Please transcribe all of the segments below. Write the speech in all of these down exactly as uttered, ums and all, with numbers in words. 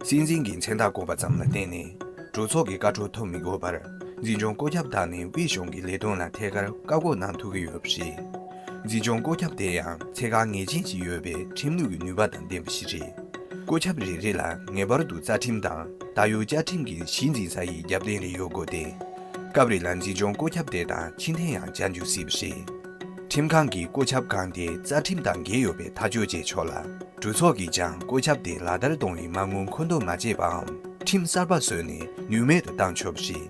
སྲིད་འཛིན་གྱི་མཚན་རྟགས་བཀོད་པ་ཙམ་ལ་བརྟེན་ནས་གྲོས་ཚོགས་ཀྱི་བཀའ་འཁྲོལ་ཐོབ་མི་དགོས་པར་འཛིན་སྐྱོང་བཀོད་ཁྱབ་བཏང་ནས་དབུས་གཞུང་གི་ལས་དོན་ལ་ཐད་ཀར་བཀག་འགོག་གནང་ཐུབ་ཀྱི་ཡོད་པ་རེད། འཛིན་སྐྱོང་བཀོད་ཁྱབ་དེ་ཡང་ཚད་བཀག་ངེས་ཅན་ཞིག་ཡོད་པའི་ཁྲིམས་ལུགས་ཀྱི་ནུས་པ་དང་ལྡན་པ་ཞིག་རེད། བཀོད་ཁྱབ་རེ་རེ་ལ་ངེས་པར་དུ་རྩ་ཁྲིམས་དང་ད་ཡོད་བཅའ་ཁྲིམས་ཀྱི་གཞི་འཛིན་ས་ཡི་རྒྱབ་རྟེན་རེ་ཡོད་དགོས་ཏེ། སྐབས་རེ་ལ་འཛིན་སྐྱོང་བཀོད་ཁྱབ་དེ་དང་ཕྱིར་འཐེན་ཡང་བྱ་འཇུག་སྲིད་པ་རེད། ཁྲིམས་ཁང་གིས་བཀོད་ཁྱབ་གང་དེ་རྩ་ཁྲིམས་དང་འགལ་ཡོད་པའི་ཐག་གཅོད་བྱས་ཆོག་ལ། གྲོས་ཚོགས་ཀྱིས་ཀྱང་བཀོད་ཁྱབ་དེ་ལག་བསྟར་གཏོང་བའི་མ་དངུལ་མཁོ་འདོན་མ་བྱས་པའམ་ཁྲིམས་གསར་པ་བཟོས་ནས་ནུས་མེད་དུ་བཏང་ཆོག་པ་རེད།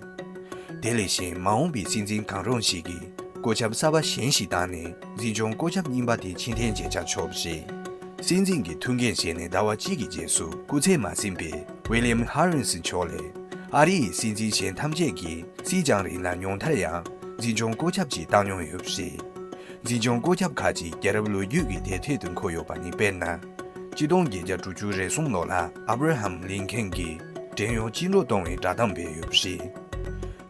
དེ་ལས་གཞན་མ་འོངས་པའི་སྲིད་འཛིན་གང་རུང་ཞིག་གིས་བཀོད་ཁྱབ་གསར་པ་གཞན་ཞིག་བཏང་ནས་འཛིན་སྐྱོང་བཀོད་ཁྱབ་རྙིང་པ་དེ་ཕྱིར་འཐེན་བྱས་ཀྱང་ཆོག་པ་རེད། སྲིད་འཛིན་གྱི་ཐུགས་འགན་བཞེས་ནས་ཟླ་བ་གཅིག་གི་རྗེས་སུ་སྐུ་ཚེ་མ་ཟིན་པའི་ཝི་ལི་ཡམ་ཧ་རིན་སི་མཆོག་ལས་ཨ་རི་ཡི་སྲིད་འཛིན་གཞན་ཐམས་ཅད་ཀྱིས་སྲིད་བྱང་རིང་ལ་ཉུང་མཐར་ཡང་འཛིན་སྐྱོང་བཀོད་ཁྱབ་ཅིག་བཏང་མྱོང་ཡོད་པ་རེད། འཛིན་སྐྱོང་བཀོད་ཁྱབ་ཁག་ཅིག་རྒྱལ་རབས་ལོ་རྒྱུས་ཀྱི་དེབ་ཐེར་དུ་འཁོད་ཡོད་པ་ནི་དཔེར་ན། ཆིག་སྟོང་བརྒྱད་བརྒྱ་དྲུག་ཅུ་རེ་གསུམ་ལོ་ལ་ཨབ་ར་ཧམ་ལིན་ཁན་གྱིས་བྲན་གཡོག་བཅིངས་འགྲོལ་གཏོང་བའི་བསྒྲགས་གཏམ་སྤེལ་ཡོད་པ་རེད།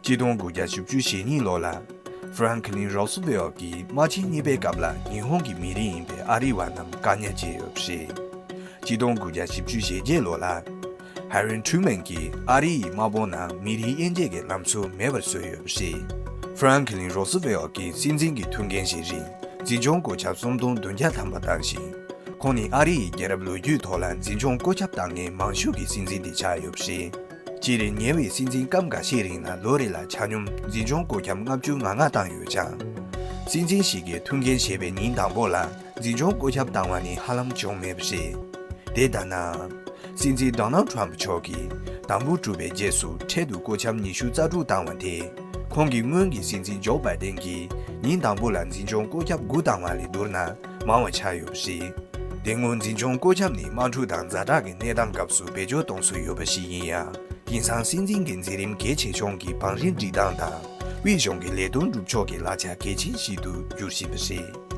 ཆིག་སྟོང་དགུ་བརྒྱ་བཞི་བཅུ་ཞེ་གཉིས་ལོ་ལ་ཧྥ་རན་ཁི་ལིན་རོ་སི་ཝེལ་གྱིས་དམག་ཆེན་གཉིས་པའི་སྐབས་ལ་ཉི་ཧོང་གི་མི་རིགས་ཡིན་པའི་ཨ་རི་བ་རྣམས་བཀག་ཉར་བྱས་ཡོད་པ་རེད། ཆིག་སྟོང་དགུ་བརྒྱ་བཞི་བཅུ་ཞེ་བརྒྱད་ལོ་ལ་ཧེ་རི་ཊུ་མན་གྱིས་ཨ་རི་ཡི་དམག་དཔུང་ནང་མི་རིགས་དབྱེ་འབྱེད་ཀྱི་ལམ་སྲོལ་མེད་པར་བཟོས་ཡོད་པ་རེད། ཧྥ་རན་ཁི་ལིན་རོ་སི་ཝེལ་གྱི་སྲིད་འཛིན་གྱི་ཐུགས་འགན་བཞེས་རིང་འཛིན་སྐྱོང་བཀོད་ཁྱབ་སུམ་སྟོང་བདུན་བརྒྱ་ཐམ་པ་བཏང་ཞིང་། ཁོང་ནི་ཨ་རི་ཡི་རྒྱལ་རབས་ལོ་རྒྱུས་ཐོག་ལ་འཛིན་སྐྱོང་བཀོད་ཁྱབ་བཏང་མཁན་མང་ཤོས་ཀྱི་སྲིད་འཛིན་དེ་ཆགས་ཡོད་པ་རེད། སྤྱིར་ཉེ་བའི་སྲིད་འཛིན་སྐབས་འགའ་ཤས་རིང་ལ་ལོ་རེ་ལ་ཆ་སྙོམས་འཛིན་སྐྱོང་བཀོད་ཁྱབ་ལྔ་བཅུ་ང་ལྔ་བཏང་ཡོད་ཀྱང་། སྲིད་འཛིན་ཞིག་གིས་ཐུགས་འགན་བཞེས་པའི་ཉིན་དང་པོ་ལ་འཛིན་སྐྱོང་བཀོད་ཁྱབ་བཏང་བ་ནི་ཧ་ལམ་བྱུང་མེད་པ་རེད། དེ་ལྟ་ན། སྲིད་འཛིན་ཌོ་ནལ་ཌི་ཊརམ་ཕི་མཆོག་གིས་དམ་འབུལ་གྲུབ་པའི་རྗེས་སུ་འཕྲལ་དུ་བཀོད་ཁྱབ་ཉི་ཤུ་རྩ་དྲུག་བཏང་བ་དེས། ཁོང་གིས་སྔོན་གྱི་སྲིད་འཛིན་ཇོ་བྷའི་ཌེན་གྱིས་ཉིན་དང་པོ་ལ་འཛིན་སྐྱོང་བཀོད་ཁྱབ་དགུ་བཏང་བ་ལས་བསྡུར་ན་མང་བ་ཆགས་ཡོད་པ་རེད། དེ་སྔོན་འཛིན་སྐྱོང་བཀོད་ཁྱབ་ནི་དམག་འཁྲུག་དང་ཛ་དྲག་གི་གནས་སྟངས་སྐབས་སུ་བེད་སྤྱོད་གཏོང་སྲོལ་ཡོད་པ་ཞིག་ཡིན་ཡང་། དེང་སང་སྲིད་འཛིན་གྱི་མཛད་རིམ་གལ་ཆེ་ཆུང་གི་བང་རིམ་སྒྲིག་སྟངས་དང་། དབུས་གཞུང་གི་ལས་དོན་སྒྲུབ་ཕྱོགས་ཀྱི་ལག་ཆ་གལ་ཆེན་ཞིག་ཏུ་འགྱུར་བཞིན་པ་རེད།